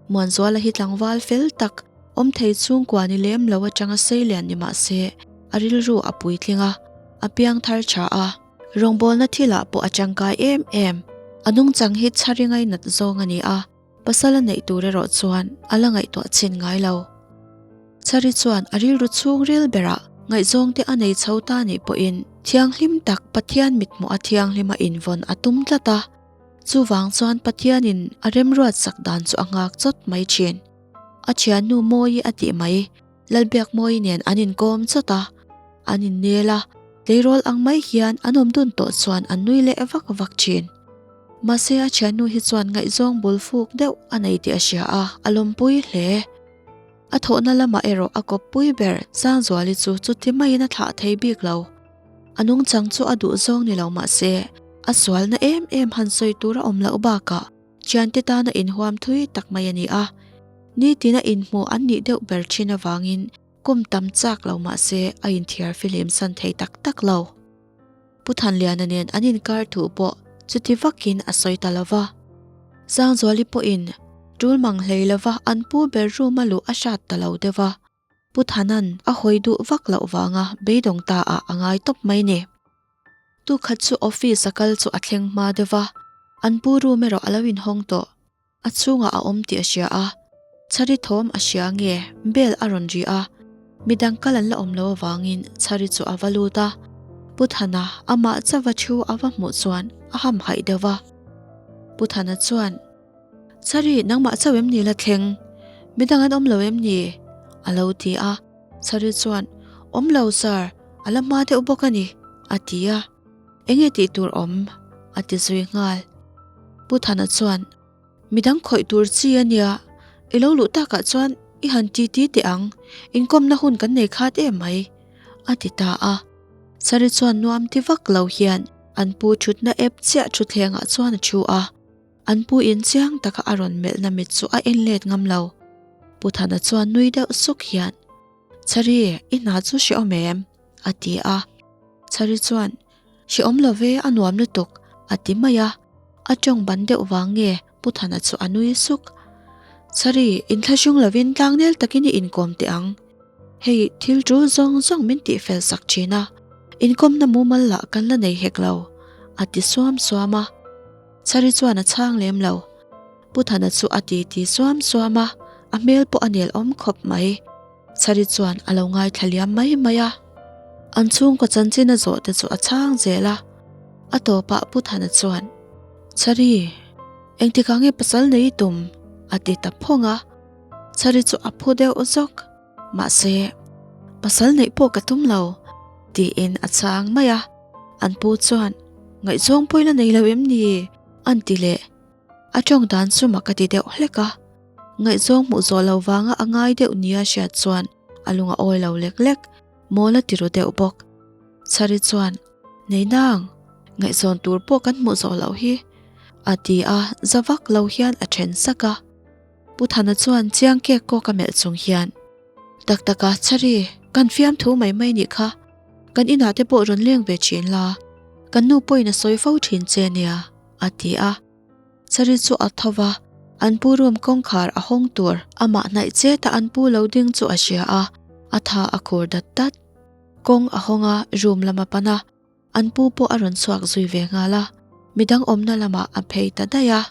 Muanzuala hi tlangval fel tak, awm thei chhungkua ni lem lo atanga seilian ni mah se, a rilru a puitling a, a piang thar tha a. Rawngbawlna thilah pawh a tangkai em em. A nungchang hi chhari ngainat zawng a ni a, pasal a neih tur erawh chuan a la ngaihtuah chhin ngai lo. Chhari chuan a rilru chhungril berah ngaihzawngte a nei chho ta nih pawhin thianghlim tak Pathian mithmuh a thianghlima invawn a tum tlat a. Chuvang chuan Pathianin a remruat sak dan chu a nghak chawt mai thin. A thiannu Mawi a tih mai, Lalbiakmawi nen an inkawm chawt a, an innel a, tleirawl ang mai hian an awm dun tawh chuan an nui leh vak vak thin. Mahse a thiannu hi chuan ngaihzawng bul fuk deuh a nei tih a hria a, a lawmpui hle. A thawhna lamah erawh a kawppui ber Sangzuali chu chuti maiin a thlah thei bik lo. A nungchang chu a duhzawng ni lo mahse a sualna em em han sawi tur a awm loh bakah thiante tana inhuam thui tak mai a ni a. Nitin a inhmuh an nih deuh ber thin avangin kum tam chak lo mahse a inthiar fihlim san thei tak tak lo. Pu Thanliana nen an inkar thu pawh chuti vakin a sawi ta lo va. Sangzuali pawhin tul mang hlei lova an pu ber room a luh a hrat ta lo deuh va. Pu Thanan a hawi duh vak loh vanga beidawng ta ah a ngai tawp mai ni. Tukhat chu office a kal chu a thleng hma deuh va, an pu room erawh a lo inhawng tawh. A chhungah a awm tih a hria a, Chhari thawm a hria nge bell a rawn ri a, midang kal an la awm lo avangin Chhari chu a va lut a, Pu Thana amah chauha thu a va hmuh chuan a hamhaih deuh va. Pu Thana chuan, Chhari nangmah chauh em ni la thleng? Midang an awm lo em ni? a lo ti a, Chhari chuan, Awm lo sir, a la hma deuh bawk a ni, a ti a. Enge tih tur awm? a ti zui nghal. Pu Thana chuan, Midang khawih tur chi a nia, i lo luh takah chuan i han ti ti teh ang, inkawmna hun kan nei khat em mai, a ti ta a. Sari chuan nuam ti vak lo hian an pu thutna ep chiah thutthlengah chuan a thu a. An pu in chiang taka a rawn melhna mit chu a en let ngam lo. Pu Thana chuan nui deuh suk hian, Chari, i hna chu hrehawm em? a ti a. Chari chuan, Hrehawm lo ve, a nuam lutuk, a ti mai a. A tawng ban deuh vang nge Pu Thana chu a nui suk. Chari, inthlahrung lovin tlangnel takin i inkawm teh ang. Hei, thil tul zawng zawng min tihfel sak thin a, inkawmna mumal lah kan la nei hek lo, a ti suam suam a. Chari chuan a chhang lem lo. Pu Thana chu a ti ti suam suam a, a hmel pawh a nel awm khawp mai. Chari chuan a lo ngaithla liam mai mai a. An chhungkaw chanchin a zawh te chu a chhang zel a. A tawpah Pu Thana chuan, Chari, engtikah nge pasal nei i tum? a ti ta phawng a. Chari chu a phu deuh zawk. Mahse, pasal neih pawh ka tum lo, tiin a chhang mai a. An pu chuan, Ngaihzawng pawh i la nei lo em ni? an ti leh. A tawng dan chu mak a ti deuh hlek a. Ngaihzawng hmuh zawh lo vanga a ngai deuh nia hriat chuan a lung a awi lo lek lek, mawl a ti ru deuh bawk. Chhari chuan, Nei nang, ngaihzawn tur pawh kan hmuh zawh loh hi, a ti a, za vak lo hian a then sak a. Pu Thana chuan chiang kek kawk a melh chung hian, Tak tak a, Chhari, kan fiamthu mai mai nih kha, kan inah te pawh rawn leng ve thin la, kan nu pawhin a sawi fo thin che nia, a ti a. Chari chu a tho va, an pu room kawngkhar a hawng tur amah hnaih chet a an pu lo ding chu a hria a, a tha a khur dat dat. Kawng a hawng a, room lam a pan a, an pu pawh a rawn chhuak zui ve nghal a, midang awmna lamah a phei ta daih a.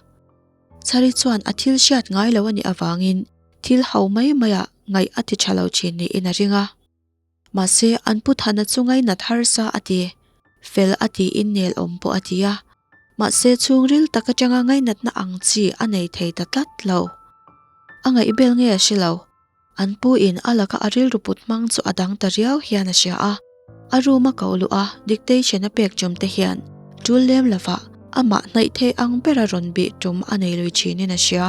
Chari chuan a thil hriat ngai lo a nih avangin thil ho mai maiah ngaih a ti tha lo thin niin a ring a. Mahse, an pu Thana chu ngainat harsa a ti. Fel a tiin nel awm pawh a ti a. Mahse, chhungril tak atanga ngainatna ang chi a nei thei ta tlat lo. A ngaihbel nge a hre lo. An pu in a laka a rilru put hmang chu a dang ta riau hian a hria a. A room a koh luh a, dictation a pek tum te hian tul lem lovah amah hnaih thei ang bera rawn bih tum a nei lui thinin a hria.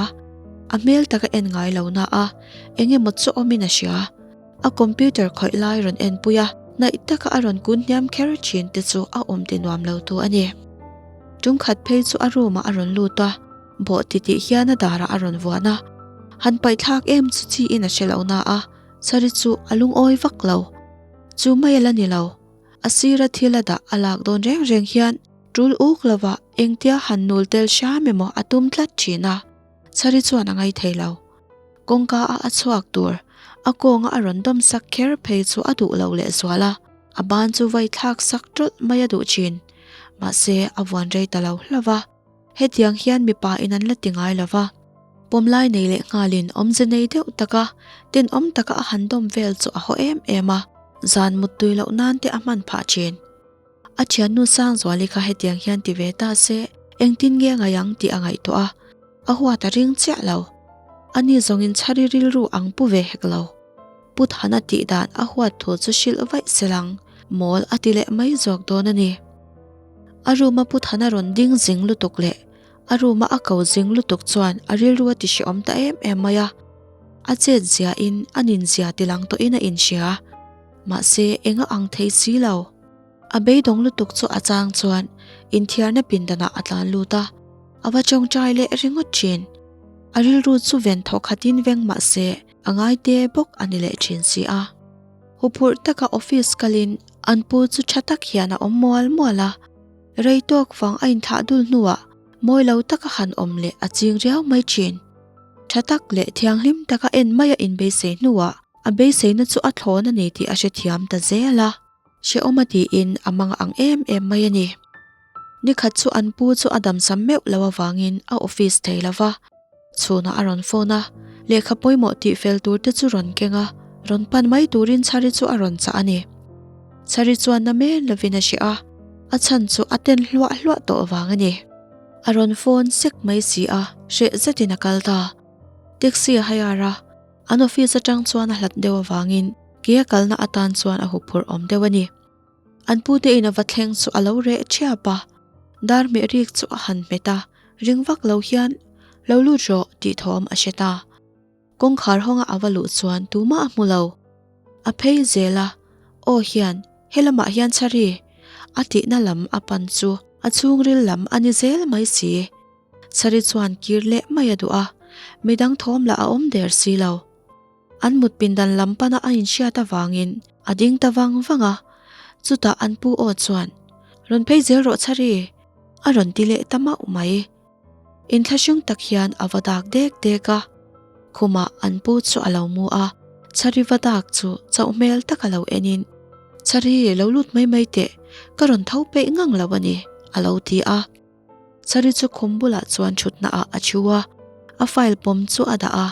A hmel tak a en ngai lo na a, eng emaw chu awmin a hria. A computer khawih lai rawn en pui a, hnaih taka a rawn kun hniam kher thin te chu a awm ti nuam lo tu a ni. Tum khat phei chu a room ah a rawn lut a, bawh ti tih hian a darah a rawn vuan a. Han paih thlak em chu chi in a hre lo na a, Chari chu a lungawi vak lo. Chu mai a la ni lo. A sira thil a dah a lak dawn reng reng hian tul uk lova engtia han nul tel hram emaw a tum tlat thin a, Chari chuan a ngaithei lo. Kawngka a a chhuak tur, a kawnga a rawn dawm sak kher phei chu a duh lo leh zual a, a ban chu vai thlak sak tawlh mai a duh thin. Mahse, a vuan rei ta lo hlauh va. Hetiang hian mipa in an la ti ngai lo va. Pawmlai nei leh nghalin awmze nei deuh taka tenawm taka a han dawm vel chu a haw em em a, zan muttui loh nan te a hman phah thin. A thiannu Sangzuali kha hetiang hian ti ve ta se engtin nge a ngaih ang tih a ngaihtuah a, a huat a ring chiah lo. Ani zawngin chhari rilru ang pu ve hek lo. Pu Thana tih dan a huat thu chu hrilh vaih selang mawl a ti leh mai zawk dawn a ni. A room a Pu Thana rawn ding zing lutuk leh a room a a ko zing lutuk chuan a rilru a ti hrehawm ta em em mai a. A chet zia in a nin zia ti lang tawhin a inhria. Mahse eng a ang thei si lo. A beidawng lutuk chu a chang chuan inthiarna pindanah a tlan lut a, a va tawngtai leh ringawt thin. A rilru chu ven thaw khatin veng mahse a ngai te bawk a ni leh thin si a. Huphurh taka office kalin an pu chu tha tak hian a awm mual mual a, rei tawk vang a inthlah dul hnuah mawi lo taka han awm leh a ching riau mai thin. Tha tak leh thianghlim taka en maia inbeisei hnuah a beiseina chu a thlawn a ni tih a hrethiam ta zel a. Hrehawm a tiin a mang ang em em mai a ni. Nikhat chu an pu chu a damsam meuh lo avangin a office thei lo va, chhunah a rawn phone a, lehkha pawimawh tih fel tur te chu rawn keng a, rawn pan mai turin Chhari chu a rawn chah a ni. Chhari chuan na men lovin a hre a, a chhan chu a ten hluah hluah tawh vang a ni. A rawn phone sek mai si a, hreh zetin a kal ta. Taxi a hire a, An office atang chuan a hlat deuh avangin ke a kalna atan chuan a huphurh awm deuh a ni. An pute in a va thleng chu a lo reh thiap a, dar hmeh rik chu a han hmet a, ring vak lo hian lo lut rawh tih thawm a hre ta. Kawngkhar hawnga a va luh chuan tumah a hmu lo. A phei zel a, aw hian helamah hian chhari a tihna lam a pan chu a chhungril lam a ni zel mai si. Chhari chuan kir leh mai a duh a, midang thawm lah a awm der si lo. An mut pindan lam pana a inhriat avangin a ding ta vang vang a, chutah an pu aw chuan, Rawn phei zel rawh Chhari! a rawn ti leh ta mauh mai. Inthlahrung tak hian a va dak dek dek a, khumah an pu chu a lo mu a, Chhari va dak chu chauh hmel tak a lo enin, Chhari, lo lut mai mai teh, ka rawn tho peih ngang lo a ni, a lo ti a. Chari chu khum bulah chuan thutna ah a thu a, a file pawm chu a dah a,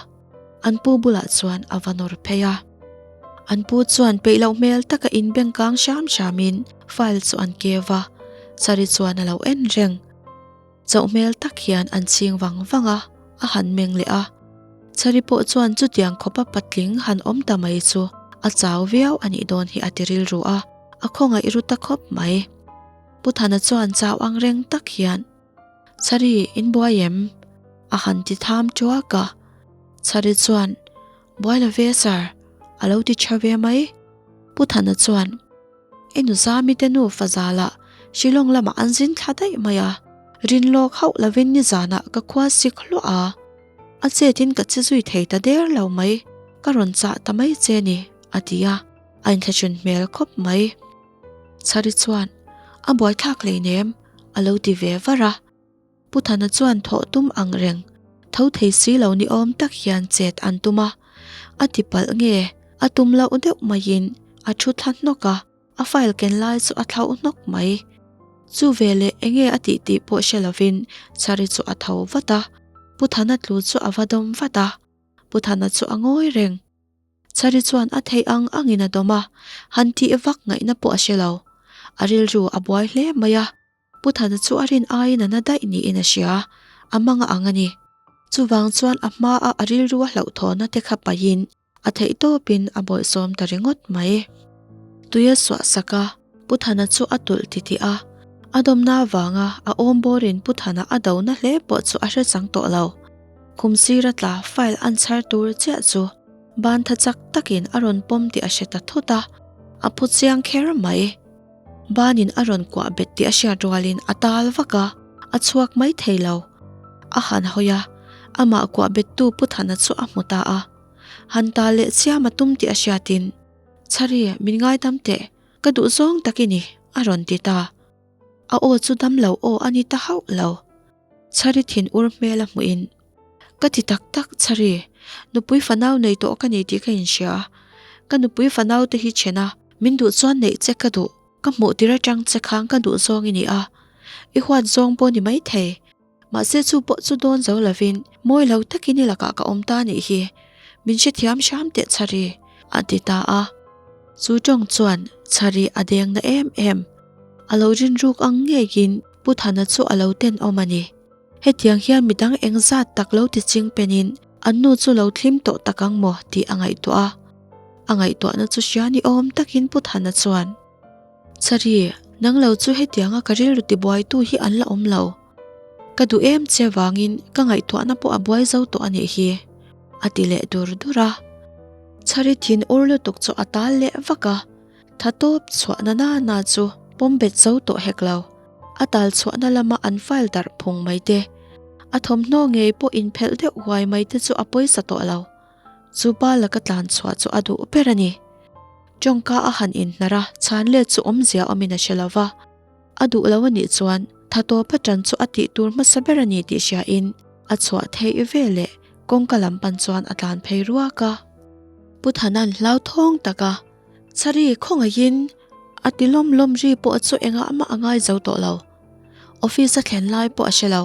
an pu bulah chuan a va nawr phei a. An pu chuan peih loh hmel taka inbeng kang hram hramin file chu an keu a, Chari chuan a lo en reng. Chauh hmel tak hian an chhing vang vang a, a han meng leh a. Chari pawh chuan chutiang khawpa patling han awm ta mai chu a chau viau a nih dawn hi a ti rilru a, a khawngaih ru ta khawp mai. Pu Thana chuan chau ang reng tak hian, Chhari, in buai em? a han ti tham tuak a. Chhari chuan, Buai lo ve sir, a lo ti tha ve mai. Pu Thana chuan, I nu Zami te nu Fazala Shillong lamah an zin thla daih mai a, rin lawk hauh lovin nizanah ka khua sik hluah a. A chetin ka che zui thei ta der lo mai, ka rawn chah ta mai che ni, a ti a, a inthlahrun hmel khawp mai. Chhari chuan, A buaithlak hleinem, a lo ti ve var a. Pu Thana chuan thawh tum ang reng, tho thei si lo ni awm tak hian chet an tum a. A ti palh nge, a tum loh deuh maiin a thu thla hnawk a, a file ken lai chu a thlauh hnawk mai. Chu veleh enge a tih tih pawh hre lovin Chhari chu a tho vat a, Pu Thana tlu chu a va dawm vat a. Pu Thana chu a ngawi reng. Chhari chuan a theih ang angin a dawm a, han tih vak ngaihna pawh a hre lo. A rilru a buai hle mai a, Pu Thana chu a rin aiin a na daih niin a hria, a mang a ang a ni. Chuvang chuan a hmaa a rilru a hlauhthawhna te kha paihin a theih tawpin a bawihsawm ta ringawt mai. Tui a suah sak a, Pu Thana chu a tulh titih a, a dawmna avanga a awm bawrin Pu Thana a dona hle pawh chu a hre chang tawh lo. Khum sira tla file an chhar tur chiah chu ban tha chak takin a rawn pawm tih a hre ta thut a, a phu chiang kher mai. Banin a rawn kuah bet tih a hriat rualin a tal vak a, a chhuak mai thei lo. A han hawi a, amah kuah bettu Pu Thana chu a hmu ta a. Han tal leh chiam a tum tih a hriatin, Chhari, min ngaidam teh, ka duh zawng tak i ni, a rawn ti ta. A aw chu dam lo aw a ni ta hauh lo. Chhari thin ur hmel a hmuhin, Ka ti tak tak, Chhari, nupui fanau nei tawh ka ni tih ka inhria. Ka nupui fanau te hi then a, min duh chuan neih che ka duh, ka hmuh tir atang che khang ka duh zawng i ni a. I huat zawng pawh ni maithei. Mahse chu pawh chu dawn zo lovin mawi lo takin i lakah ka awm ta nih hi, min hrethiam hram teh Chhari, a ti ta a. Chu tawng chuan Chhari a deng na em em. A lo rinruk ang ngeiin Pu Thana chu a lo tenawm a ni. Hetiang hian midang eng zat tak lo ti ching penin an nu chu lo thlim tawh tak ang maw tih a ngaihtuah a. A ngaihtuahna chu hria ni awm takin Pu Thana chuan, Chhari, nang lo chu hetianga ka rilru tibuaitu hi an la awm lo. Ka duh em che vangin ka ngaihtuahna pawh a buai zo tawh a nih hi, a ti leh dur dur a. Chhari thin ur lutuk chu a tal leh vak a, tha tawp chhuahna na na chu pawm bet zo tawh hek lo. A tal chhuahna lama an file darh phung mai te, a thawmhnaw ngei pawh inphelh deuh huai mai te chu a pawisa tawh lo. Chu pa laka tlan chhuah chu a duh ber a ni. Tawngka a han inhnar a, chhan let chu awmzia awmin a hre lo va. A duh lo a nih chuan tha tawpa tan chu a tih tur hmasa ber a ni tih hriain a chhuah theih ve leh kawngka lam pan chuan a tlan phei ruak a. Pu Thana'n hlauthawng tak a, Chhari khawngaihin a ti lawm lawm ri pawh chu engah mah a ngai zo tawh lo. Office a thlen lai pawh a hre lo.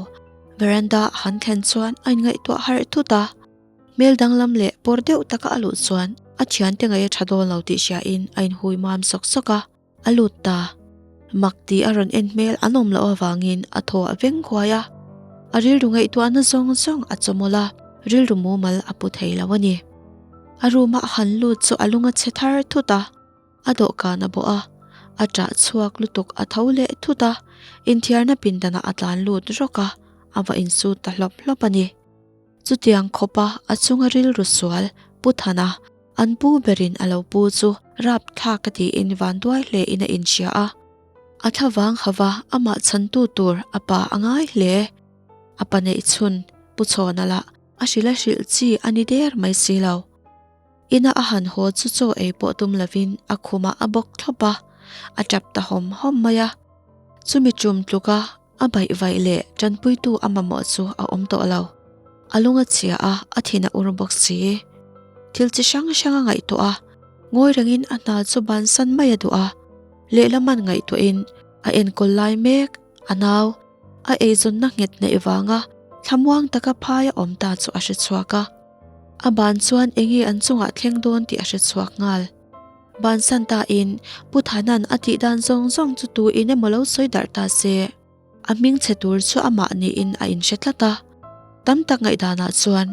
Veranda a han thlen chuan a inngaihtuah harh thut a. Hmel danglam leh pawr deuh taka a luh chuan a thiante ngaih a tha dawn lo tih hriain a inhui mam sawk sawk a. A lut ta. Mak tih a rawn en hmel an awm loh avangin a thaw a veng huai a. A rilru ngaihtuahna zawng zawng a chawmawlh a, rilru mumal a pu thei lo a ni. A room a han lut chu a lung a chhe thar thut a, a dawhkan a bawh a, a ṭah chhuak lutuk a tho leh thut a, inthiarna pindanah a tlan lut rawk a, a va insut ta hlawp hlawp a ni. Chutiang khawpa a chunga rilru sual Pu Thana an pu berin a lo pu chu rap thlak a tiin vanduai hle in a inhria a. A thlavang hava amah chhantu tur a pa a ngai hle. A pa neih chhun Pu Chhawna lah a hrilh a hrilh chi a ni der mai si lo. Ina a han haw chu chaw ei pawh tum lovin a khumah a bawk thlawp a, a tap ta hawm hawm mai a. Chumi tum tluka A baih vaih leh tanpuitu a mamawh chu a awm tawh lo. A lung a chhia a, a thin a ur bawk si. Thil chi hrang hrang a ngaihtuah a, ngawi rengin a hna chu bansan mai a duh a. Lehlam an ngaihtuahin a enkawl lai mek, a nau, a eizawnna nghet hnaih vanga thlamuang taka phai a awm ta chu a hre chhuak a. A ban chuan enge an chungah thleng dawn tih a hre chhuak nghal. Bansan ta in Pu Thana'n a tih dan zawng zawng chu tu in emaw lo sawi darh ta se, a hming chhe tur chu amah niin a inhre tlat a. Tam tak ngaihdanah chuan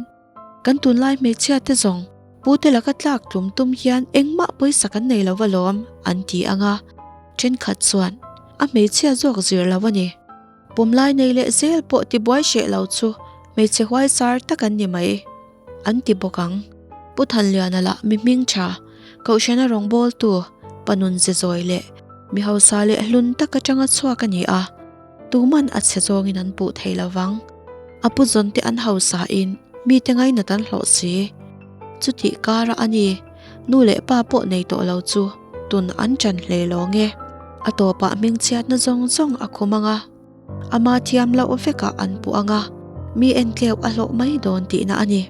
kan tunlai hmeichhia te zawng Pu te laka tlak tlum tum hian engmah pawisa kan nei lo alawm an ti ang a, thenkhat chuan a hmeichhia zawk zir lo a ni. Pawmlai nei leh zel pawh tibuai hreh lo chu hmeichhe huaisar tak an ni mai. An ti bawk ang. Pu Thanliana lah mi hming tha, Kohhrana rawngbawltu, pa nun ze zawi leh mi hausa leh hlun tak atanga chhuak a ni a, tuman a chhe zawngin an puh thei lo vang. A pu zawn te an hausa in mite ngainat an hlawh si. Chutih kara a ni, nu leh pa pawh nei tawh lo chu tun an ṭan hle lawng e. A tawpah hmingchhiatna zawng zawng a khum ang a. Ama thiam loh vekah an puh ang a, mi entleu a hlawh mai dawn tihna a ni.